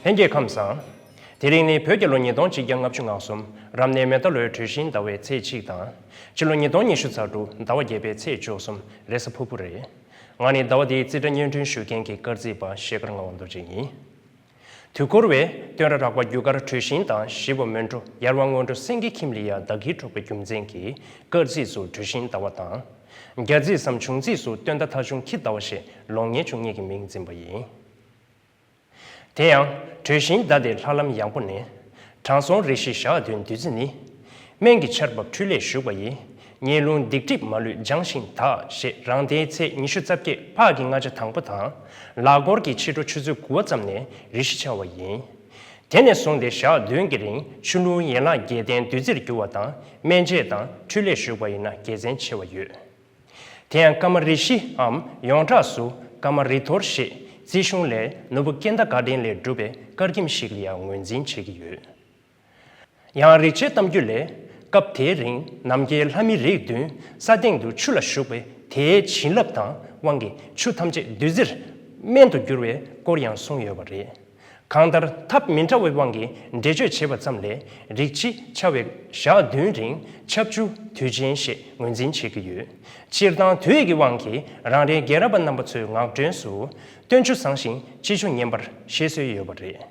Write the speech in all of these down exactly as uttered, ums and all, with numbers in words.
ལྷན་རྒྱས་ཁམས་བཟང་། དེ་རིང་ནི་བོད་རྒྱལ་ལོ་ཉིས་སྟོང་ཆིག་བརྒྱ་ལྔ་བཅུ་ང་གསུམ་རབ་གནས་མེ་རྟ་ལོའི་གྲོལ་ཞིང་ཟླ་བའི་ཚེས་གཅིག་དང་། ཕྱི་ལོ་ཉིས་སྟོང་ཉི་ཤུ་རྩ་དྲུག་ཟླ་བ་བརྒྱད་པའི་ཚེས་བཅུ་གསུམ་རེས་གཟའ་ཕུར་བུ་རེད། ང་ནི་ཟླ་བ་འདིའི་རྩིས་ཁྲ་སྙན་སྒྲོན་ཞུ་མཁན་གྱི་དཀར་རྩིས་པ་ཤེལ་དཀར་ངག་དབང་རྡོ་རྗེ་ཡིན། དུས་འཁོར་བས་སྟོན་ར་རགས་པ་རྒྱུ་སྐར་གྲོལ་ཞིང་དང་བཞི་པ་མོན་གྲུ་ཡར་བ་སྔོན་འགྲོ་སེང་གེ་ཁྱིམ་ལ་ཡ་ཟླ་སྐྱིད་འཁྲུག་པའི་རྒྱུ་མཚན་གྱིས་དཀར་རྩིས་སུ་གྲོལ་ཞིང་ཟླ་བ་དང་། རྒྱ་རྩིས་སམ་བྱུང་རྩིས་སུ་སྟོན་ཟླ་ཐ་ཆུང་ཁྱི་ཟླ་བ་ཞེས་ལོ་ལྔའི་བཅུ་གཉིས་ཀྱི་མིང་འཛིན་པ་ཡིན། དེ་ཡང་གྲོལ་ཞིང་ཟླ་དེའི་ལྷ་ལམ་ཡངས་པོ་ནས། དྲང་སྲོང་རེ་ཞིག་ཞག་བདུན་བདུད་རྩི་ནི། སྨན་གྱི་ཆར་འབབ་འཕྲུལ་ལས་ཞུགས་པ་ཡི། གཉན་ལུང་སྡིག་སྒྲིབ་མ་ལུས་སྦྱངས་ཤིང་དག་ཞེས་རང་ཟླའི་ཚེས་ཉི་ཤུ་རྩ་བརྒྱད་ཕག་གི་སྔ་ཆ་དང་པོ་དང་། ལག་འཁོར་གྱི་ཕྱི་དྲོ་ཆུ་ཚོད་དགུ་པ་ཙམ་ནས་རེ་ཞིག་འཆར་བ་ཡིན། དེ་ནས་བཟུང་སྟེ་ཞག་བདུན་གྱི་རིང་ཆུ་ཀླུང་ཡན་ལག་བརྒྱད་ལྡན་བདུད་རྩིར་འགྱུར་བ་དང་སྨན་དཔྱད་དང་འཕྲུལ་ལས་ཞུགས་པ་ཡིན་ན་དགེ་མཚན་ཆེ་བ་ཡོད། དེ་ཡང་ཀ་མ་རི་ཤིའམ་ཡོངས་གྲགས་སུ་ཀ་མ་རི་ཐོར་ཞེས་རྩིས་གཞུང་ལས་ནོར་བུ་སྐྱེ་མདའ་དགའ་ལྡན་ལས་གྲུབ་པའི་དཀར་ཁྱིམ་ཞིག་ལ་ཡང་ངོས་འཛིན་བྱེད་ཀྱི་ཡོད། ཡང་རིག་བྱེད་གཏམ་རྒྱུད་ལས་སྐབས་དེའི་རིང་ནམ་མཁའི་ལྷ་མི་རིགས་བདུན་ས་སྟེང་དུ་ཆུ་ལ་ཞུགས་པས་དེའི་བྱིན་རླབས་དང་དབང་གིས་ཆུ་ཐམས་ཅད་བདུད་རྩིར་སྨན་དུ་འགྱུར་བའི་སྐོར་ཡང་གསུངས་ཡོད་པ་རེད། གང་ལྟར་ཐབས་མི་འདྲ་བའི་དབང་གིས་འགྲེལ་བརྗོད་བྱས་པ་ཙམ་ལས་རིགས་གཅིག་ཆ་བའི་ཞག་བདུན་རིང་ཆབ་ཆུ་དུས་ཆེན་ཞེས་ངོས་འཛིན་བྱེད་ཀྱི་ཡོད། སྤྱིར་བཏང་དུས་ཀྱི་དབང་གིས་རང་རེའི་རྒན་རབས་པ་རྣམ་པ་ཚོའི་ངག་སྒྲོན་སུ། སྟོན་ཆུ་བཟང་ཞིང་སྤྱི་ཆུ་ངན་པར་བཤད་སྲོལ་ཡོད་པ་རེད།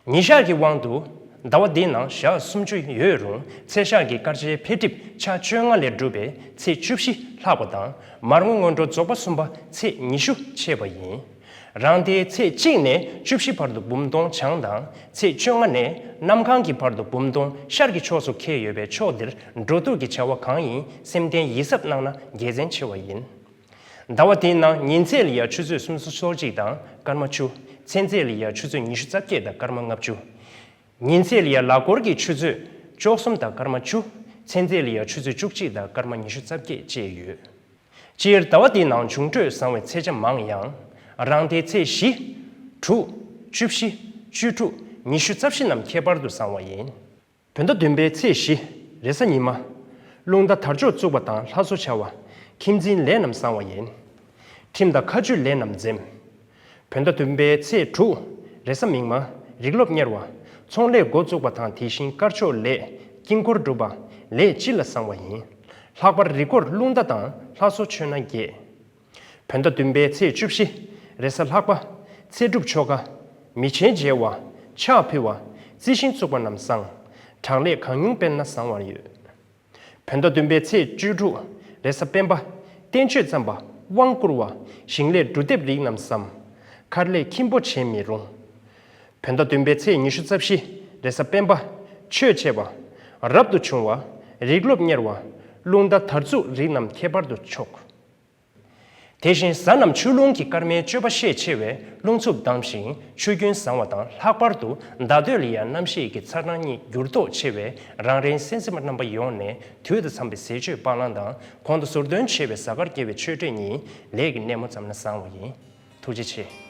ཉིན་ཞག་གི་དབང་དུ། ཟླ་བ་འདིའི་ནང་ཞག་སུམ་ཅུ་ཡོད་རུང་ཚེས་ཞག་གི་སྐར་ཆའི་འཕེལ་འགྲིབ་ཆ་བཅོ་ལྔ་ལས་གྲུབ་པའི་ཚེས་བཅུ་བཞི་ལྷག་པ་དང་མར་ངོ་སྔོན་འགྲོ་རྫོགས་པ་གསུམ་པ་ཚེས་ཉི་ཤུ་ཆད་པ་ཡིན། རང་ཟླའི་ཚེས་གཅིག་ནས་བཅུ་བཞི་བར་དུ་འབུམ་སྟོང་བྱང་དང་ཚེས་བཅོ་ལྔ་ནས་གནམ་གང་གི་བར་དུ་འབུམ་སྟོང་ཤར་གྱི་ཕྱོགས་སུ་འཁེལ་ཡོད་པས་ཕྱོགས་འདིར་འགྲོ་འདུག་གི་བྱ་བ་གང་ཡིན་སེམས་གཏིང་ཡིད་གཟབ་གནང་ན་དགེ་མཚན་ཆེ་བ་ཡིན། ཟླ་བ་དེའི་ནང་ཉིན་ཚེས་ལ་ཡ་ཆུ་ཚོད་སུམ་ཅུ་སོ་གཅིག་དང་སྐར་མ་བཅུ། མཚན་ཚེས་ལ་ཡ་ཆུ་ཚོད་ཉི་ཤུ་རྩ་བརྒྱད་དང་སྐར་མ་ལྔ་བཅུ། ཉིན་ཚེས་ལ་ཡ་ལག་འཁོར་གྱི་ཆུ་ཚོད་བཅུ་གསུམ་དང་སྐར་མ་བཅུ། མཚན་ཚེས་ལ་ཡ་ཆུ་ཚོད་བཅུ་གཅིག་དང་སྐར་མ་ཉི་ཤུ་རྩ་བརྒྱད་བཅས་ཡོད། སྤྱིར་ཟླ་བ་འདིའི་ནང་འབྱུང་འཕྲོད་བཟང་བའི་ཚེས་ཆ་མང་ཡང་། རང་ཟླའི་ཚེས་བཞི། དྲུག་བཅུ་བཞི། བཅུ་དྲུག་ཉི་ཤུ་རྩ་བཞི་རྣམས་ཁྱད་པར་དུ་བཟང་བ་ཡིན། བོད་ཟླ་བདུན་པའི་ཚེས་བཞི། རེས་གཟའ་ཉི་མ། རླུང་རྟ་དར་ལྕོག་བཙུགས་པ་དང་ལྷ་གསོལ་བྱ་བ། ཁྱིམ་འཛིན་ལས་རྣམས་བཟང་བ་ཡིན། ཁྲིམས་དང་མཁའ་སྤྱོད་ལས་རྣམས་འཛེམ། བོད་ཟླ་བདུན་པའི་ཚེས་དྲུག། རེས་གཟའ་མིག་དམར། རིག་སློབ་གཉེར་བ། ཚོང་ལས་འགོ་བཙུགས་པ་དང་དེ་བཞིན་དཀར་ཕྱོགས་ལས་དཀྱིལ་འཁོར་སྒྲུབ་པ། ལས་སྤྱི་ལ་བཟང་བ་ཡིན། ལྷག་པར་རི་སྐོར་རླུང་རྟ་དང་ལྷ་གསོལ་མཆོད་ན་དགེ། བོད་ཟླ་བདུན་པའི་ཚེས་བཅུ་བཞི། རེས་གཟའ་ལྷག་པ། ཚེ་སྒྲུབ་ཆོ་ག་མི་ཆེན་མཇལ་བ། ཕྱག་ཕུལ་བ། རྩི་ཤིང་བཙུགས་པ་རྣམས་བཟང་། གྲང་ལས་གང་ཉུང་སྤེལ་ན་བཟང་བར་ཡོད། བོད་ཟླ་བདུན་པའི་ཚེས་བཅུ་དྲུག། རེས་གཟའ་སྤེན་པ། བསྟན་བཅོས་བརྩམས་པ། དབང་བསྐུར་བ། ཞིང་ལས་སྒྲུབ་སྡེབ་རིགས་རྣམས་བཟང་། མཁར་ལས་ཁྱིམ་སྤོ་བྱེད་མི་རུང་། བོད་ཟླ་བདུན་པའི་ཚེས་ཉི་ཤུ་རྩ་བཞི། རེས་གཟའ་སྤེན་པ། ཆོས་འཆད་པ། རབ་ཏུ་བྱུང་བ། རིག་སློབ་གཉེར་བ། རླུང་རྟ་དར་འཛུགས་རིགས་རྣམས་ཁྱད་པར་དུ་ཆོག། དེ་བཞིན་གཟའ་རྣམས་ཆུ་རླུང་གི་སྐར་མའི་སྤྱོད་པ་ཤས་ཆེ་བས་རླུང་འཚུབ་ལྡན་ཞིང་ཆུ་རྒྱུན་བཟང་བ་དང་ལྷག་པར་དུ་ཟླ་སྟོད་ལ་ཡང་གནམ་གཤིས་ཀྱི་ཚ་གྲང་གཉིས་འགྱུར་ལྡོག་ཆེ་བས་རང་རེའི་སེམས་སེམས་པ་རྣམ་པ་ཡོངས་ནས་དུས་དང་འཚམས་པའི་ཟས་སྤྱོད་སྤང་བླང་དང་གོང་དུ་ཟུར་འདོན་བྱས་པའི་གཟའ་སྐར་དགེ་བའི་ཆོས་འབྲེལ་གཉིས་ལས་ཀྱི་སྣེ་མོ་བརྩམས་ན་བཟང་བ་ཡིན། ཐུགས་རྗེ་ཆེ།